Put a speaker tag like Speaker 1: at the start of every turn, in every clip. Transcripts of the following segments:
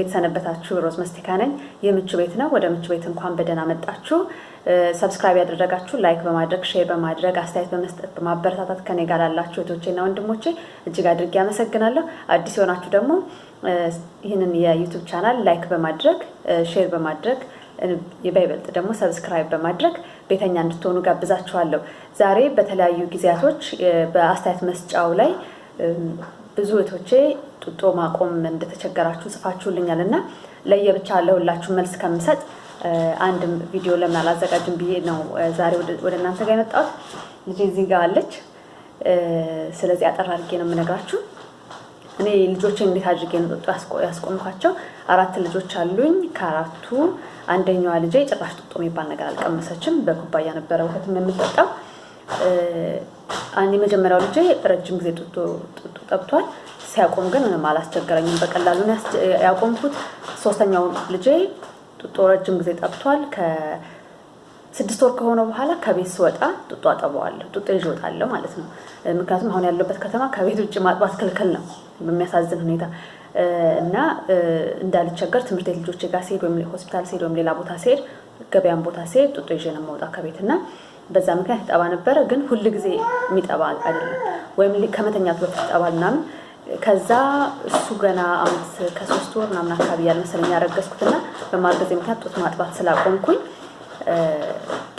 Speaker 1: እንዴት ሰነበታችሁ? ሮዝ መስቲካ ነኝ። የምቹ ቤት ነው። ወደ ምቹ ቤት እንኳን በደህና መጣችሁ። Subscribe ያደረጋችሁ like በማድረግ፣ share በማድረግ፣ አስተያየት በመስጠት፣ በማበረታታት ከኔ ጋር ላላችሁ እህቶቼና ወንድሞቼ እጅግ አድርጌ አመሰግናለሁ። አዲስ የሆናችሁ ደግሞ ይህንን የ YouTube channel like በማድረግ፣ share በማድረግ፣ በይበልጥ ደግሞ subscribe በማድረግ ቤተኛ እንድትሆኑ ጋብዛችኋለሁ። ዛሬ በተለያዩ ጊዜያቶች በአስተያየት መስጫው ላይ ብዙ እህቶቼ ጡጦ ማቆም እንደተቸገራችሁ ጽፋችሁልኛል እና ለየብቻ ለሁላችሁ መልስ ከምሰጥ አንድ ቪዲዮ ለምን አላዘጋጅም ብዬ ነው ዛሬ ወደ እናንተ ጋር የመጣሁት። ልጄ እዚህ ጋር አለች። ስለዚህ አጠር አድርጌ ነው የምነግራችሁ። እኔ ልጆቼን እንዴት አድርጌ ነው ጡጦ ያስቆምኳቸው? 4 ልጆች አሉኝ። ከአራቱ አንደኛዋ ልጄ ጭራሽ ጡጦ የሚባል ነገር አልቀመሰችም። በኩባያ ነበረ ወተት የምትጠጣው። የመጀመሪያው ልጄ ረጅም ጊዜ ጡጦ ጠብቷል። ሲያቆም ግን ምንም አላስቸገረኝም፣ በቀላሉ ነው ያቆምኩት። ሶስተኛው ልጄ ጡጦ ረጅም ጊዜ ጠብቷል። ከ6 ወር ከሆነ በኋላ ከቤት ስወጣ ጡጦ አጠባዋለሁ፣ ጡጦ ይዤ እወጣለሁ ማለት ነው። ምክንያቱም አሁን ያለሁበት ከተማ ከቤት ውጭ ማጥባት ክልክል ነው በሚያሳዝን ሁኔታ እና እንዳልቸገር ትምህርት ቤት ልጆቼ ጋር ስሄድ ወይም ሆስፒታል ስሄድ ወይም ሌላ ቦታ ስሄድ፣ ገበያም ቦታ ስሄድ ጡጦ ይዤ ነው የምወጣው ከቤት እና በዛ ምክንያት ይጠባ ነበረ። ግን ሁል ጊዜ የሚጠባ አይደለም፣ ወይም ከመተኛቱ በፊት ይጠባል ምናምን። ከዛ እሱ ገና አመት ከ3 ወር ምናምን አካባቢ ያለ መሰለኝ ያረገዝኩትና በማርገዜ ምክንያት ጡት ማጥባት ስላቆምኩኝ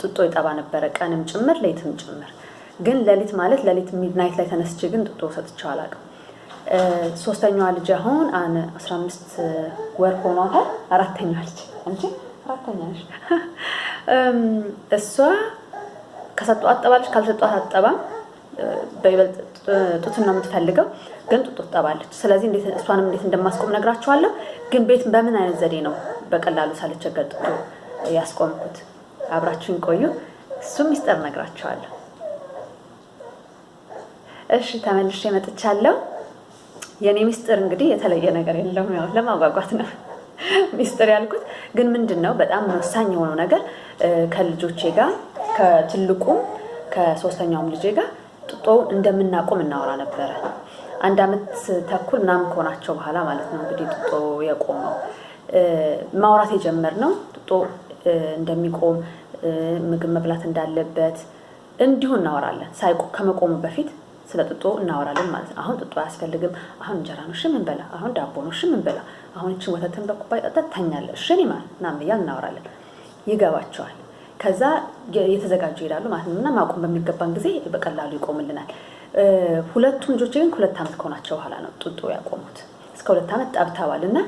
Speaker 1: ጡጦ ይጠባ ነበረ፣ ቀንም ጭምር ሌትም ጭምር። ግን ሌሊት ማለት ሌሊት midnight ላይ ተነስቼ ግን ጡጦ ሰጥቼው አላውቅም። ሶስተኛዋ ልጅ አሁን 15 ወር ሆኗታል። አራተኛዋ ልጅ፣ አንቺ አራተኛ ነሽ። እሷ ከሰጧት አጠባለች፣ ካልሰጧት አጠባም። በይበልጥ ጡትን ነው የምትፈልገው፣ ግን ጡጦ ትጠባለች። ስለዚህ እንዴት እሷንም እንዴት እንደማስቆም ነግራችኋለሁ። ግን ቤት በምን አይነት ዘዴ ነው በቀላሉ ሳልቸገር ጡጦ ያስቆምኩት? አብራችሁን ቆዩ። እሱም ሚስጥር ነግራችኋለሁ። እሺ፣ ተመልሼ መጥቻለሁ። የኔ ሚስጥር እንግዲህ የተለየ ነገር የለውም። ያው ለማጓጓት ነው ሚስጥር ያልኩት። ግን ምንድነው በጣም ወሳኝ የሆነው ነገር፣ ከልጆቼ ጋር ከትልቁም ከሶስተኛውም ልጄ ጋር ጡጦ እንደምናቆም እናወራ ነበረ። 1 አመት ተኩል ምናምን ከሆናቸው በኋላ ማለት ነው እንግዲህ ጡጦ የቆመው። ማውራት የጀመርነው ጡጦ እንደሚቆም፣ ምግብ መብላት እንዳለበት እንዲሁ እናወራለን። ሳይቆም ከመቆሙ በፊት ስለ ጡጦ እናወራለን ማለት ነው። አሁን ጡጦ አያስፈልግም፣ አሁን እንጀራ ነው እሺ የምንበላ፣ አሁን ዳቦ ነው እሺ የምንበላ፣ አሁን እቺን ወተትን በኩባያ ጠጥተህ ትተኛለህ እሺ እኔ ማለት ምናምን እያልን እናወራለን። ይገባቸዋል። ከዛ የተዘጋጁ ይሄዳሉ ማለት ነው። እና ማቆም በሚገባን ጊዜ በቀላሉ ይቆምልናል። ሁለቱም ልጆቼ ግን 2 አመት ከሆናቸው በኋላ ነው ጡጦ ያቆሙት። እስከ 2 አመት ጠብተዋል። እና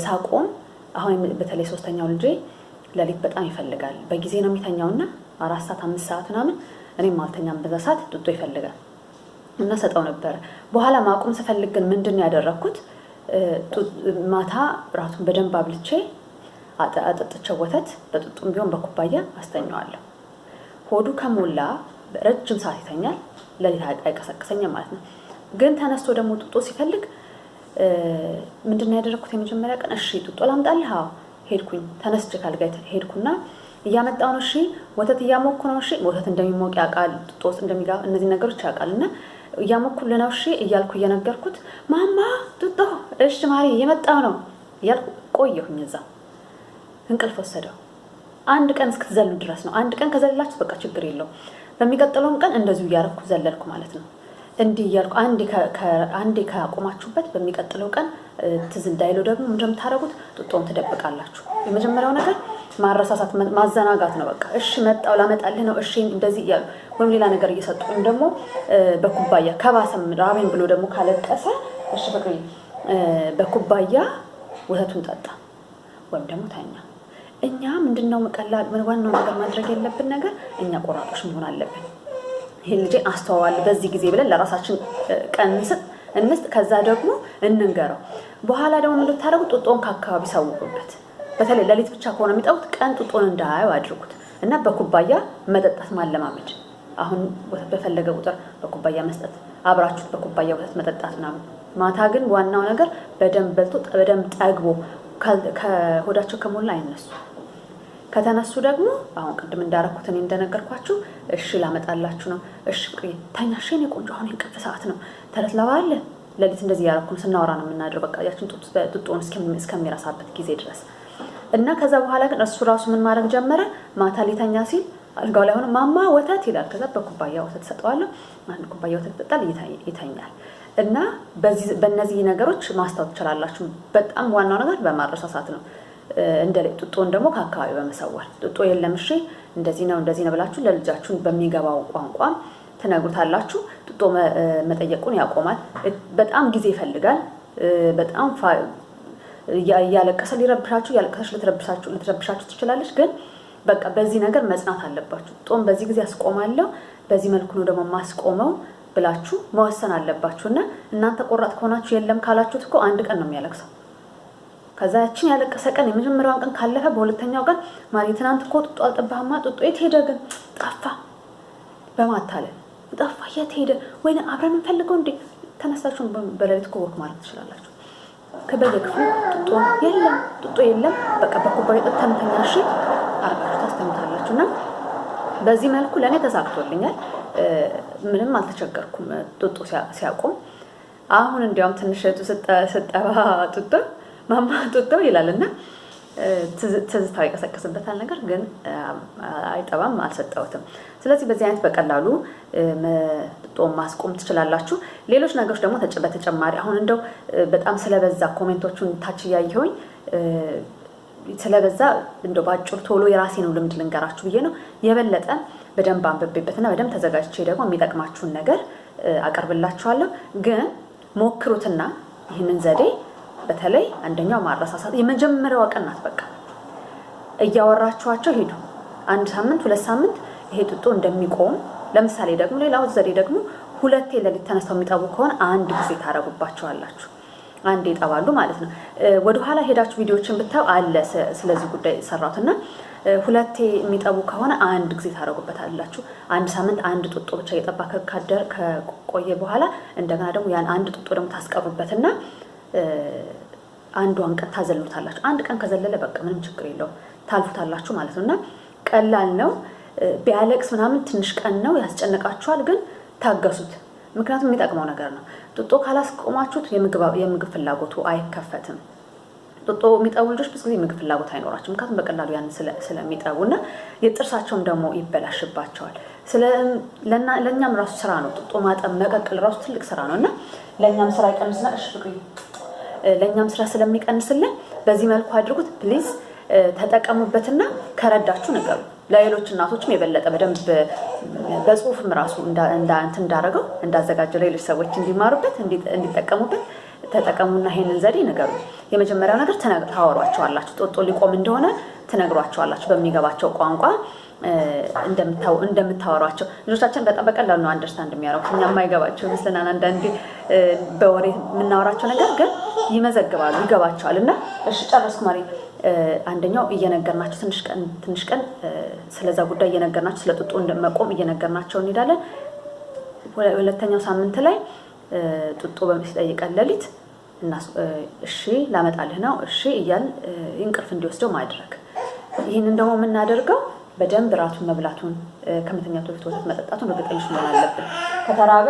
Speaker 1: ሳቆም አሁን በተለይ ሶስተኛው ልጄ ሌሊት በጣም ይፈልጋል። በጊዜ ነው የሚተኛውና 4 ሰዓት 5 ሰዓት ምናምን እኔም አልተኛም በዛ ሰዓት ጡጦ ይፈልጋል እና ሰጠው ነበር። በኋላ ማቆም ስፈልግ ግን ምንድነው ያደረኩት? ማታ ራቱን በደንብ አብልቼ አጠጥቼው ወተት በጡጡም ቢሆን በኩባያ አስተኛዋለሁ። ሆዱ ከሞላ ረጅም ሰዓት ይተኛል፣ ሌሊት አይቀሰቅሰኝም ማለት ነው። ግን ተነስቶ ደግሞ ጡጦ ሲፈልግ ምንድነው ያደረኩት? የመጀመሪያ ቀን እሺ ጡጦ ላምጣልህ? አዎ ሄድኩኝ። ተነስቼ ካልጋ ሄድኩና እያመጣሁ ነው፣ እሺ ወተት እያሞኩ ነው፣ እሺ ወተት እንደሚሞቅ ያውቃል፣ ጡጦ ውስጥ እንደሚገባ እነዚህ ነገሮች ያውቃል። እና እያሞኩልህ ነው እሺ እያልኩ እየነገርኩት ማማ ጡጦ፣ እሺ ማሪ እየመጣሁ ነው እያልኩ ቆየሁኝ እዛ። እንቅልፍ ወሰደው። አንድ ቀን እስክትዘሉ ድረስ ነው። አንድ ቀን ከዘለላችሁ በቃ ችግር የለውም። በሚቀጥለውም ቀን እንደዚሁ እያረኩ ዘለልኩ ማለት ነው። እንዲህ እያልኩ አንዴ ካቆማችሁበት በሚቀጥለው ቀን ትዝ እንዳይለው ደግሞ ምንድነው የምታደርጉት? ጡጦውን ትደብቃላችሁ። የመጀመሪያው ነገር ማረሳሳት፣ ማዘናጋት ነው። በቃ እሺ መጣው ላመጣልህ ነው፣ እሺ እንደዚህ እያሉ ወይም ሌላ ነገር እየሰጡ ወይም ደግሞ በኩባያ ከባሰም ራበኝ ብሎ ደግሞ ካለቀሰ እሺ ፍቅሬ በኩባያ ወተቱን ጠጣ ወይም ደግሞ ተኛ። እኛ ምንድነው ቀላል ዋናው ነገር ማድረግ ያለብን ነገር እኛ ቆራጦች መሆን አለብን። ይሄን ልጄ አስተዋዋል በዚህ ጊዜ ብለን ለራሳችን ቀን እንስጥ፣ ከዛ ደግሞ እንንገረው። በኋላ ደግሞ ምን ልታደርጉ ጡጦን ከአካባቢ ሰውሩበት። በተለይ ሌሊት ብቻ ከሆነ የሚጠቡት ቀን ጡጦን እንዳያዩ አድርጉት እና በኩባያ መጠጣት ማለማመድ። አሁን ወተት በፈለገ ቁጥር በኩባያ መስጠት፣ አብራችሁት በኩባያ ወተት መጠጣት ምናምን። ማታ ግን ዋናው ነገር በደንብ በልቶ በደንብ ጠግቦ ከሆዳቸው ከሞላ አይነሱ። ከተነሱ ደግሞ አሁን ቅድም እንዳረኩት እኔ እንደነገርኳችሁ እሺ ላመጣላችሁ ነው፣ እሺ ፍቅሬ ተኛ፣ እሺ የኔ ቆንጆ አሁን የእንቅልፍ ሰዓት ነው፣ ተረት ላወራልህ ለሊት እንደዚህ ያረኩን ስናወራ ነው የምናድረው። በቃ ያችን ጡጦን እስከሚረሳበት ጊዜ ድረስ። እና ከዛ በኋላ ግን እሱ ራሱ ምን ማድረግ ጀመረ? ማታ ሊተኛ ሲል አልጋው ላይ ሆኖ ማማ ወተት ይላል። ከዛ በኩባያ ወተት ሰጠዋለሁ። አንድ ኩባያ ወተት ይጠጣል፣ ይተኛል። እና በእነዚህ ነገሮች ማስታወት ትችላላችሁ። በጣም ዋናው ነገር በማረሳሳት ነው። እንደ ጡጦን ደግሞ ከአካባቢ በመሰወር ጡጦ የለም እሺ እንደዚህ ነው እንደዚህ ነው ብላችሁ ለልጃችሁ በሚገባው ቋንቋ ትነግሩታላችሁ። ጡጦ መጠየቁን ያቆማል። በጣም ጊዜ ይፈልጋል። በጣም እያለቀሰ ሊረብሻችሁ እያለቀሰች ልትረብሻችሁ ትችላለች። ግን በቃ በዚህ ነገር መጽናት አለባችሁ። ጡጦን በዚህ ጊዜ አስቆማለሁ፣ በዚህ መልኩ ነው ደግሞ ማስቆመው ብላችሁ መወሰን አለባችሁ። እና እናንተ ቆራጥ ከሆናችሁ የለም ካላችሁት እኮ አንድ ቀን ነው የሚያለቅሰው። ከዛ ያችን ያለቀሰ ቀን የመጀመሪያውን ቀን ካለፈ በሁለተኛው ቀን ማሪ ትናንት እኮ ጡጦ አልጠባህማ፣ ጡጦ የት ሄደ ግን? ጠፋ። በማታለል ጠፋ፣ የት ሄደ? ወይኔ አብረን እንፈልገው እንዴ? ተነሳችሁ በሌሊት እኮ walk ማድረግ ትችላላችሁ። ከበየክፍሉ ጡጦ የለም ጡጦ የለም፣ በቃ በኩባያ ጠጥተን እንተኛ እሺ አርጋችሁ ታስተምታላችሁ። እና በዚህ መልኩ ለእኔ ተሳክቶልኛል። ምንም አልተቸገርኩም ጡጦ ሲያቆም። አሁን እንዲያውም ትንሽ ስጠባ ጡጦ ማማ ጡጦ ይላል እና ትዝታው ይቀሰቅስበታል። ነገር ግን አይጠባም፣ አልሰጠሁትም። ስለዚህ በዚህ አይነት በቀላሉ ጡጦ ማስቆም ትችላላችሁ። ሌሎች ነገሮች ደግሞ በተጨማሪ አሁን እንደው በጣም ስለበዛ comment ኦቹን ታች እያየሁኝ ስለበዛ እንደው ባጭሩ ቶሎ የራሴን ልምድ ልንገራችሁ ብዬ ነው። የበለጠ በደንብ አንብቤበትና በደንብ ተዘጋጅቼ ደግሞ የሚጠቅማችሁን ነገር አቀርብላችኋለሁ። ግን ሞክሩትና ይህንን ዘዴ በተለይ አንደኛው ማረሳሳት የመጀመሪያዋ ቀን ናት። በቃ እያወራችኋቸው ሄዱ። አንድ ሳምንት 2 ሳምንት ይሄ ጡጦ እንደሚቆም። ለምሳሌ ደግሞ ሌላው ዘዴ ደግሞ ሁለቴ ሌሊት ተነስተው የሚጠቡ ከሆነ አንድ ጊዜ ታረጉባቸዋላችሁ። አንዴ ይጠባሉ ማለት ነው። ወደኋላ ሄዳችሁ ቪዲዮዎችን ብታዩ አለ ስለዚህ ጉዳይ ሰራሁትና ሁለቴ የሚጠቡ ከሆነ አንድ ጊዜ ታረጉበታላችሁ። አንድ ሳምንት አንድ ጡጦ ብቻ እየጠባ ካደር ከቆየ በኋላ እንደገና ደግሞ ያን አንድ ጡጦ ደግሞ ታስቀሩበትና አንዷን ቀን ታዘሉታላችሁ። አንድ ቀን ከዘለለ በቃ ምንም ችግር የለውም ታልፉታላችሁ ማለት ነውና ቀላል ነው። ቢያለቅስ ምናምን ትንሽ ቀን ነው ያስጨንቃችኋል፣ ግን ታገሱት። ምክንያቱም የሚጠቅመው ነገር ነው። ጡጦ ካላስቆማችሁት የምግብ ፍላጎቱ አይከፈትም። ጡጦ የሚጠቡ ልጆች ብዙ ጊዜ የምግብ ፍላጎት አይኖራቸውም። ምክንያቱም በቀላሉ ያን ስለሚጠቡና የጥርሳቸውም ደግሞ ይበላሽባቸዋል። ለኛም ራሱ ስራ ነው። ጡጦ ማጠብ መቀቀል ራሱ ትልቅ ስራ ነውና ለኛም ስራ ይቀንስና እሺ ፍቅሪ ለኛም ስራ ስለሚቀንስልን በዚህ መልኩ አድርጉት። please ተጠቀሙበትና ከረዳችሁ ንገሩ። ለሌሎች እናቶችም የበለጠ በደንብ በጽሁፍም ራሱ እንዳረገው እንዳዘጋጀው ለሌሎች ሰዎች እንዲማሩበት እንዲጠቀሙበት ተጠቀሙና ይሄንን ዘዴ ንገሩ። የመጀመሪያው ነገር ታወሯቸዋላችሁ። ጡጦ ሊቆም እንደሆነ ትነግሯቸዋላችሁ በሚገባቸው ቋንቋ እንደምታወሯቸው። ልጆቻችን በጣም በቀላሉ ነው አንደርስታንድ የሚያደርጉት። እኛ የማይገባቸው ይመስለናል አንዳንዴ በወሬ የምናወራቸው ነገር ግን ይመዘግባሉ፣ ይገባቸዋል። እና እሺ ጨረስኩ ማሪ። አንደኛው እየነገርናቸው ትንሽ ቀን ስለዛ ጉዳይ እየነገርናቸው ስለ ጡጦ እንደመቆም እየነገርናቸው እንሄዳለን። ሁለተኛው ሳምንት ላይ ጡጦ ሲጠይቀን ሌሊት እና እሺ ላመጣልህ ነው እሺ እያልን እንቅልፍ እንዲወስደው ማድረግ። ይህንን ደግሞ የምናደርገው በደንብ ራቱን መብላቱን ከመተኛቱ በፊት ወተት መጠጣቱን እርግጠኞች መሆን አለብን። ከተራበ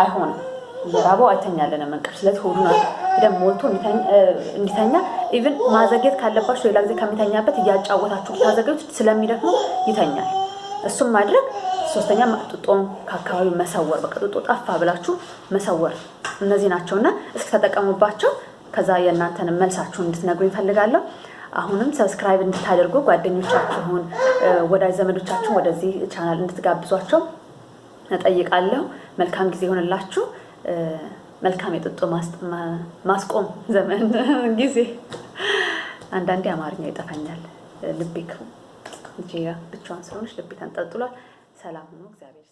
Speaker 1: አይሆንም፣ እየራበው አይተኛልንም እንቅልፍ። ስለዚህ ሆዱን በደንብ ሞልቶ እንዲተኛ even ማዘግየት ካለባችሁ ሌላ ጊዜ ከሚተኛበት እያጫወታችሁ ብታዘገዩት ስለሚደክመው ይተኛል። እሱም ማድረግ። ሶስተኛ ጡጦን ከአካባቢው መሰወር፣ በቃ ጡጦ ጠፋ ብላችሁ መሰወር። እነዚህ ናቸውና እስኪ ተጠቀሙባቸው። ከዛ የእናንተን መልሳችሁን እንድትነግሩኝ እፈልጋለሁ። አሁንም subscribe እንድታደርጉ ጓደኞቻችሁን፣ ወዳጅ ዘመዶቻችሁን ወደዚህ ቻናል እንድትጋብዟቸው እጠይቃለሁ። መልካም ጊዜ ይሆንላችሁ። መልካም የጡጦ ማስቆም ዘመን ጊዜ። አንዳንዴ አማርኛ ይጠፋኛል። ልቤ ክፉ ልጄ ብቻዋን ስለሆነች ልቤ ተንጠልጥሏል። ሰላም ሁኑ። እግዚአብሔር